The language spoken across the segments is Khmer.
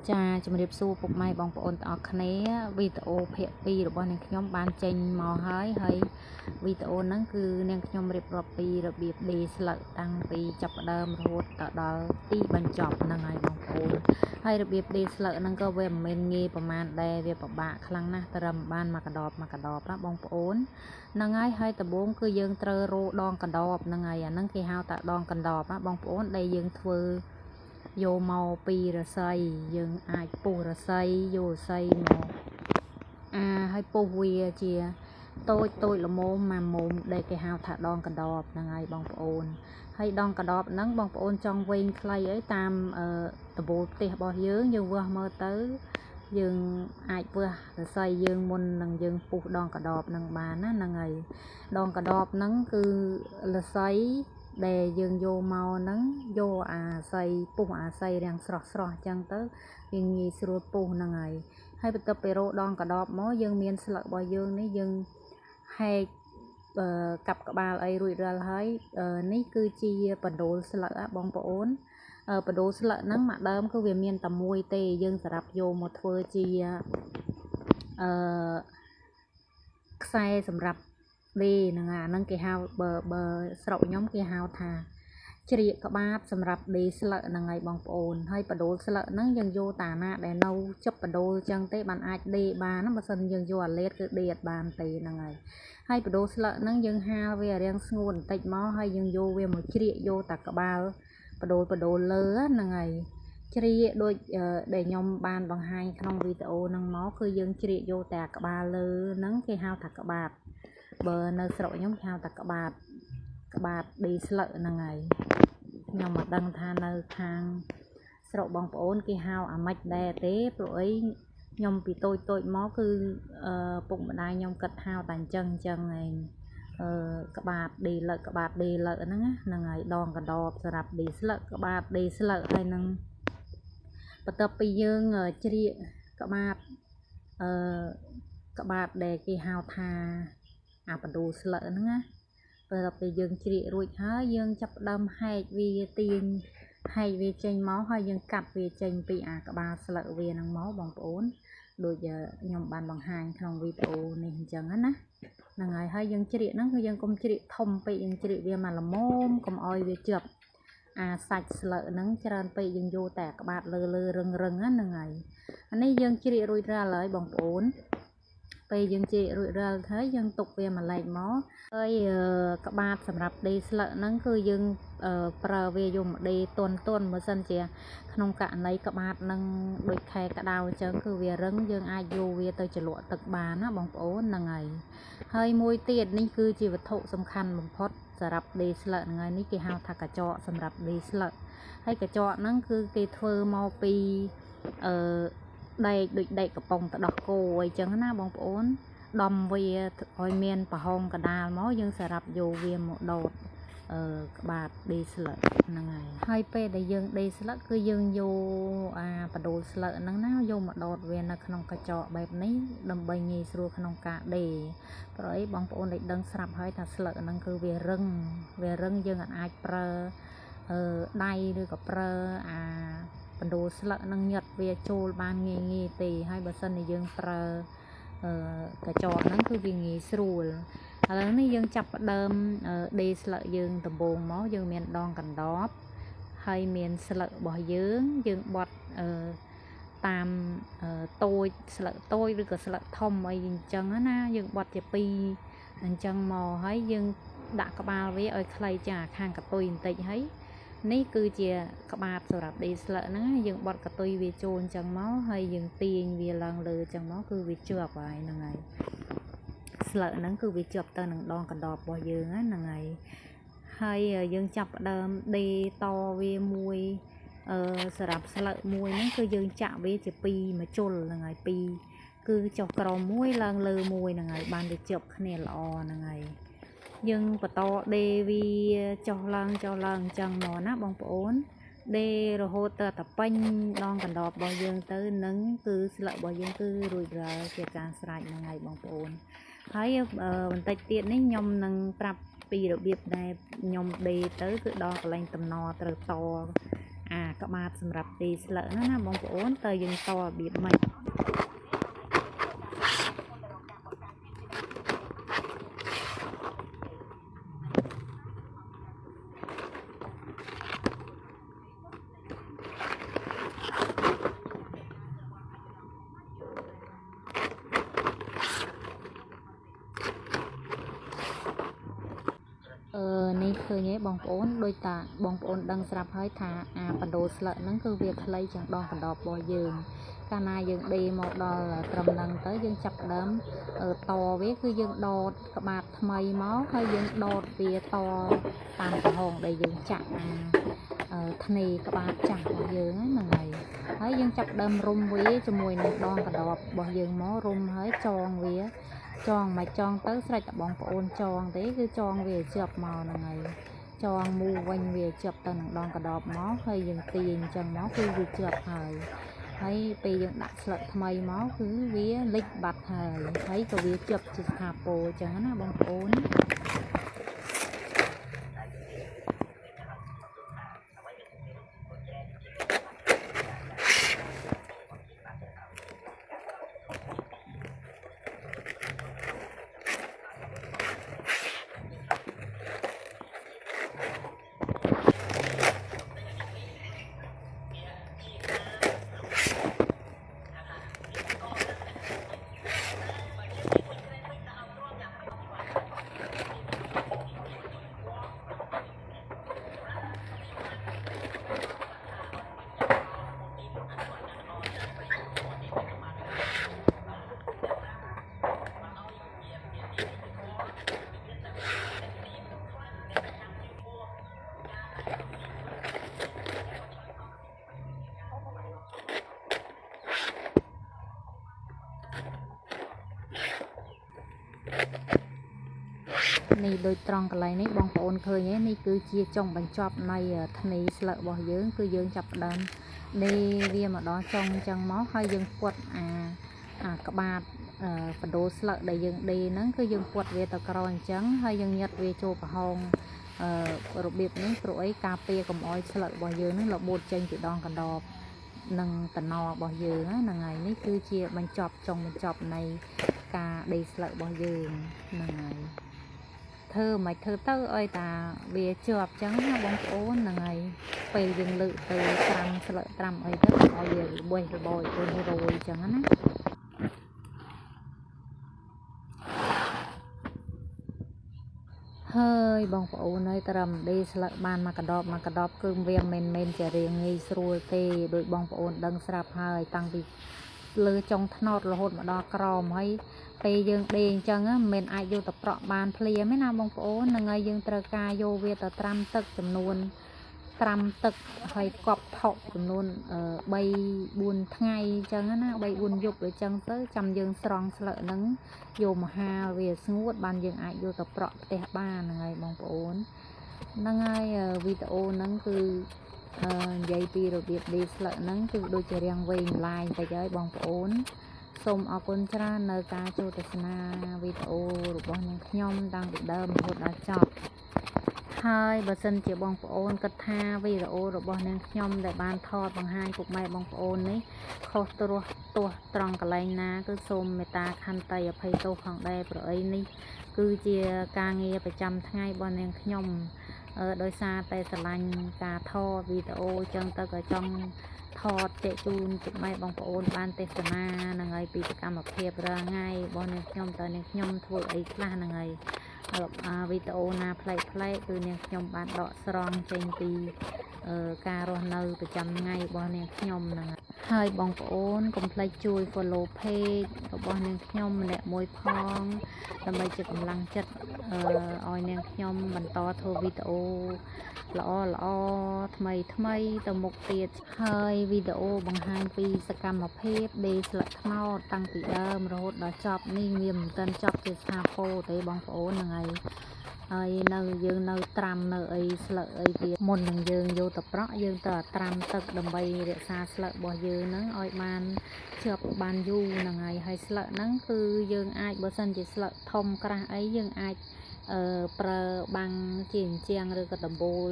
ចាជំរាបសួរពុកម៉ែបងប្អូនទាំងអស់គ្នាវីដេអូភាគ2របស់នាងខ្ញុំបានចេញមកហើយហើយវីដេអូហ្នឹងគឺនាងខ្ញុំរៀបរាប់ពីរបៀបដេរស្លឹកតាំងពីចាប់ផ្ដើមរហូតទៅដល់ទីបញ្ចប់ហ្នឹងហើយបងប្អូនហើយរបៀបដេរស្លឹកហ្នឹងក៏វាមិនមែនងាយប្រហែលដែរវាពិបាកខ្លាំងណាស់ត្រឹមបានមួយកដបមួយកដបណាបងប្អូនហ្នឹងហើយហើយដំបូងគឺយើងត្រូវរោដងកណ្ដបហ្នឹងហើយអាហ្នឹងគេហៅថាដងកណ្ដបណាបងប្អូនដែលយើងធ្វើយកមកពីរស័យយើងអាចពុះរស័យយករស័យមកអាហើយពុះវាជាតូចតូចល្មមមួយមុំដែលគេហៅថាដងកណ្ដបហ្នឹងហើយបងប្អូនហើយដងកណ្ដបហ្នឹងបងប្អូនចង់វែងខ្លីអីតាមដំបូលផ្ទះរបស់យើងយើងវាស់មើលទៅយើងអាចវាស់រស័យយើងមុននឹងយើងពុះដងកណ្ដបហ្នឹងបានណាហ្នឹងហើយដងកណ្ដបហ្នឹងគឺរស័យដែលយើងយកមកហ្នឹងយកអាស័យពុះអាស័យរាងស្រស់ស្រស់អញ្ចឹងទៅវាងាយស្រួលពុះហ្នឹងហើយហើយបន្ទាប់ពីរោដងកណ្ដបមកយើងមានស្លឹករបស់យើងនេះយើងហែកកាប់ក្បាលអីរួចរាល់ហើយនេះគឺជាបណ្ដូលស្លឹកបងប្អូនបណ្ដូលស្លឹកហ្នឹងមួយដើមគឺវាមានតែមួយទេយើងសម្រាប់យកមកធ្វើជាអឺខ្សែសម្រាប់ដេហ្នឹងអាហ្នឹងគេហៅបើបើស្រុកខ្ញុំគេហៅថាជ្រៀកក្បាតសម្រាប់ដេស្លឹកហ្នឹងហើយបងប្អូនហើយបដូលស្លឹកហ្នឹងយើងយកតាណាដែលនៅជិបបដូលចឹងទេបានអាចដេបានណាបើសិនយើងយកអាលេតគឺដេអត់បានទេហ្នឹងហើយហើយបដូលស្លឹកហ្នឹងយើងហាលវារាងស្ងួតបន្តិចមកហើយយើងយកវាមកជ្រៀកយកតាក្បាលបដូលបដូលលើហ្នឹងហើយជ្រៀកដូចដែលខ្ញុំបានបង្ហាញក្នុងវីដេអូហ្នឹងមកគឺយើងជ្រៀកយកតែក្បាលលើហ្នឹងគេហៅថាក្បាតបើនៅស្រុកខ្ញុំគេហៅថាក្បាតក្បាតដេស្លឹកហ្នឹងហើយខ្ញុំមិនដឹងថានៅខាងស្រុកបងប្អូនគេហៅអាម៉េចដែរទេព្រោះអីខ្ញុំពីតូចតូចមកគឺអឺពុកម្ដាយខ្ញុំគិតហៅតែអញ្ចឹងអញ្ចឹងឯងអឺក្បាតដេលឹកក្បាតដេលឹកហ្នឹងហ្នឹងហើយដងកណ្ដបសម្រាប់ដេស្លឹកក្បាតដេស្លឹកហើយនឹងបន្ទាប់ពីយើងជ្រៀកក្បាតអឺក្បាតដែលគេហៅថាអាបដូលស្លឹកហ្នឹងណាពេលដល់ពេលយើងជ្រៀករួចហើយយើងចាប់ផ្ដើមហែកវាទាញហែកវាចេញមកហើយយើងកាត់វាចេញពីអាក្បាលស្លឹកវាហ្នឹងមកបងប្អូនដូចខ្ញុំបានបង្ហាញក្នុងវីដេអូនេះអញ្ចឹងណាហ្នឹងហើយហើយយើងជ្រៀកហ្នឹងគឺយើងកុំជ្រៀកធំពេកយើងជ្រៀកវាមកល្មមកុំឲ្យវាជាប់អាសាច់ស្លឹកហ្នឹងច្រើនពេកយើងយកតែក្បាតលើលើរឹងរឹងហ្នឹងហើយអានេះយើងជ្រៀករួចរាល់ហើយបងប្អូនពេលយើងជ្រៀករួចរាល់ហើយយើងទុកវាមួយឡែកមកហើយក្បាតសម្រាប់ដេស្លឹកហ្នឹងគឺយើងប្រើវាយកមកដេទន់ទន់បើសិនជាក្នុងករណីក្បាតនឹងដូចខែក្តៅអញ្ចឹងគឺវារឹងយើងអាចយកវាទៅជ្រលក់ទឹកបានណាបងប្អូនហ្នឹងហើយហើយមួយទៀតនេះគឺជាវត្ថុសំខាន់បំផុតសម្រាប់ដេស្លឹកហ្នឹងហើយនេះគេហៅថាកញ្ចក់សម្រាប់ដេស្លឹកហើយកញ្ចក់ហ្នឹងគឺគេធ្វើមកពីអឺដែកដូចដែកកំប៉ុងទឹកដោះគោអីចឹងណាបងប្អូនដំវាឲ្យមានប្រហោងកដាលមកយើងសម្រាប់យកវាមកដោតអឺក្បាតដេស្លឹកហ្នឹងហើយហើយពេលដែលយើងដេស្លឹកគឺយើងយកអាបដូលស្លឹកហ្នឹងណាយកមកដោតវានៅក្នុងកញ្ចក់បែបនេះដើម្បីងាយស្រួលក្នុងការដេព្រោះអីបងប្អូនដែលដឹងស្រាប់ហើយថាស្លឹកហ្នឹងគឺវារឹងវារឹងយើងអាចប្រើអឺដៃឬក៏ប្រើអាបណ្ដូលស្លឹកនឹងញាត់វាចូលបានងាយងាយទេហើយបើសិនជាយើងប្រើអឺកញ្ចក់ហ្នឹងគឺវាងាយស្រួលឥឡូវនេះយើងចាប់ផ្ដើមដេស្លឹកយើងដំបូងមកយើងមានដងកណ្ដបហើយមានស្លឹករបស់យើងយើងបត់អឺតាមតូចស្លឹកតូចឬក៏ស្លឹកធំអីអញ្ចឹងណាយើងបត់ជាពីរអញ្ចឹងមកហើយយើងដាក់ក្បាលវាឲ្យខ្លីចាខាងកតុយបន្តិចហើយនេះគឺជាក្បាតសម្រាប់ដេស្លឹកហ្នឹងយើងបត់កតុយវាចូលអញ្ចឹងមកហើយយើងទាញវាឡើងលើអញ្ចឹងមកគឺវាជាប់ហើយហ្នឹងហើយស្លឹកហ្នឹងគឺវាជាប់ទៅនឹងដងកណ្ដបរបស់យើងហ្នឹងហើយហើយយើងចាប់ផ្ដើមដេតវាមួយអឺសម្រាប់ស្លឹកមួយហ្នឹងគឺយើងចាក់វាជាពីរមួយជុលហ្នឹងហើយពីរគឺចុះក្រោមមួយឡើងលើមួយហ្នឹងហើយបានវាជាប់គ្នាល្អហ្នឹងហើយយើងបន្តដេវាចុះឡើងចុះឡើងអញ្ចឹងមកណាបងប្អូនដេរហូតទៅតែពេញដងកណ្ដបរបស់យើងទៅនឹងគឺស្លឹករបស់យើងគឺរួចរាល់ជាការស្រេចហ្នឹងហើយបងប្អូនហើយបន្តិចទៀតនេះខ្ញុំនឹងប្រាប់ពីរបៀបដែលខ្ញុំដេទៅគឺដល់កន្លែងតំណត្រូវត អាក្បាតសម្រាប់ដេស្លឹកហ្នឹងណាបងប្អូនតើយើងតរបៀបម៉េចនេះឃើញទេបងប្អូនដោយតាបងប្អូនដឹងស្រាប់ហើយថាអាបណ្ដូលស្លឹកហ្នឹងគឺវាខ្លីជាងដងកណ្ដប់របស់យើងកាលណាយើងដេមកដល់ត្រឹមហ្នឹងទៅយើងចាប់ផ្ដើមតវាគឺយើងដោតក្បាតថ្មីមកហើយយើងដោតវាតតាមប្រហោងដែលយើងចាក់អាធ្នេក្បាតចាស់របស់យើងហ្នឹងហើយហើយយើងចាប់ដើមរុំវាជាមួយនឹងដងកណ្ដប់របស់យើងមករុំហើយចងវាចងមកចងទៅស្រេចតែបងប្អូនចងទេគឺចងវាជាប់មកហ្នឹងហើយចងមូវិញវាជាប់ទៅនឹងដងកណ្ដប់មកហើយយើងទាញអញ្ចឹងមកគឺវាជាប់ហើយហើយពេលយើងដាក់ស្លឹកថ្មីមកគឺវាលិចបាត់ហើយហើយក៏វាជាប់ជាស្ថាពរអញ្ចឹងណាបងប្អូន នេះដូចត្រង់កន្លែងនេះបងប្អូនឃើញទេនេះគឺជាចុងបញ្ចប់នៃធ្នេស្លឹករបស់យើងគឺយើងចាប់ផ្ដើមដេវាមកដល់ចុងអញ្ចឹងមកហើយយើងពត់អាក្បាតបណ្ដូលស្លឹកដែលយើងដេហ្នឹងគឺយើងពត់វាទៅក្រោយអញ្ចឹងហើយយើងញាត់វាចូលប្រហោងរបៀបនេះព្រោះអីការពារកុំអោយស្លឹករបស់យើងហ្នឹងរបូតចេញពីដងកណ្ដបនិងតំណរបស់យើងហ្នឹងហើយនេះគឺជាបញ្ចប់ចុងបញ្ចប់នៃការដេស្លឹករបស់យើងហ្នឹងហើយធ្វើមិនធ្វើទៅឲ្យតាវាជាប់ចឹងណាបងប្អូនហ្នឹងហើយពេលយើងលើកទៅត្រាំស្លឹកត្រាំអីទៅឲ្យវារបេះរបយរយរយចឹងណាហើយបងប្អូនហើយត្រឹមដេស្លឹកបានមកកដបមកកដបគឺវាមិនមែនជារៀងងាយស្រួលទេដោយបងប្អូនដឹងស្រាប់ហើយតាំងពីលើចុងថ្នោតរហូតមកដល់ក្រោមហើយពេលយើងដេអញ្ចឹងមិនមែនអាចយកទៅប្រក់បានភ្លាមទេណាបងប្អូនហ្នឹងហើយយើងត្រូវការយកវាទៅត្រាំទឹកចំនួនត្រាំទឹកហើយកប់ថក់ចំនួន3 4ថ្ងៃអញ្ចឹងណា3 4យប់អញ្ចឹងទៅចាំយើងស្រង់ស្លឹកហ្នឹងយកមកហាលវាស្ងួតបានយើងអាចយកទៅប្រក់ផ្ទះបានហ្នឹងហើយបងប្អូនហ្នឹងហើយវីដេអូហ្នឹងគឺនិយាយពីរបៀបដេស្លឹកហ្នឹងគឺដូចជារាងវែងឡាយតិចហើយបងប្អូនសូមអរគុណច្រើននៅការចូលទស្សនាវីដេអូរបស់នាងខ្ញុំតាំងពីដើមរហូតដល់ចប់ហើយបើសិនជាបងប្អូនគិតថាវីដេអូរបស់នាងខ្ញុំដែលបានថតបង្ហាញពុកម៉ែបងប្អូននេះខុសត្រួសទាស់ត្រង់កន្លែងណាគឺសូមមេត្តាខន្តីអភ័យទោសផងដែរព្រោះអីនេះគឺជាការងារប្រចាំថ្ងៃរបស់នាងខ្ញុំដោយសារតែស្រឡាញ់ការថតវីដេអូចឹងទៅក៏ចង់ថតចែកជូនពុកម៉ែបងប្អូនបានទេសនាហ្នឹងហើយពីសកម្មភាពរាល់ថ្ងៃរបស់នាងខ្ញុំតើនាងខ្ញុំធ្វើអីខ្លះហ្នឹងហើយវីដេអូណាប្លែកៗគឺនាងខ្ញុំបានដកស្រង់ចេញពីការរស់នៅប្រចាំថ្ងៃរបស់នាងខ្ញុំហ្នឹងហើយបងប្អូនកុំភ្លេចជួយ follow page របស់នាងខ្ញុំម្នាក់មួយផងដើម្បីជាកម្លាំងចិត្តឲ្យនាងខ្ញុំបន្តធ្វើវីដេអូល្អល្អថ្មីថ្មីទៅមុខទៀតហើយវីដេអូបង្ហាញពីសកម្មភាពដេស្លឹកត្នោតតាំងពីដើមរហូតដល់ចប់នេះវាមិនទាន់ចប់ជាស្ថាពរទេបងប្អូនហ្នឹងហើយហើយនៅយើងនៅត្រាំនៅអីស្លឹកអីទៀតមុននឹងយើងយកទៅប្រក់យើងទៅត្រាំទឹកដើម្បីរក្សាស្លឹករបស់យើងហ្នឹងឲ្យបានជាប់បានយូរហ្នឹងហើយហើយស្លឹកហ្នឹងគឺយើងអាចបើសិនជាស្លឹកធំក្រាស់អីយើងអាចប្រើបាំងជាអញ្ជាងឬក៏ដំបូល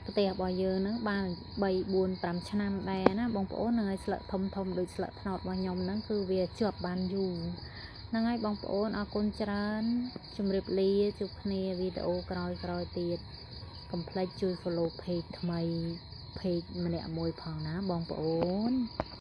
ផ្ទះរបស់យើងហ្នឹងបាន3 4 5ឆ្នាំដែរណាបងប្អូនហ្នឹងហើយស្លឹកធំធំដូចស្លឹកត្នោតរបស់ខ្ញុំហ្នឹងគឺវាជាប់បានយូរហ្នឹងហើយបងប្អូនអរគុណច្រើនជម្រាបលាជួបគ្នាវីដេអូក្រោយៗទៀតកុំភ្លេចជួយ follow page ថ្មី page ម្នាក់មួយផងណាបងប្អូន។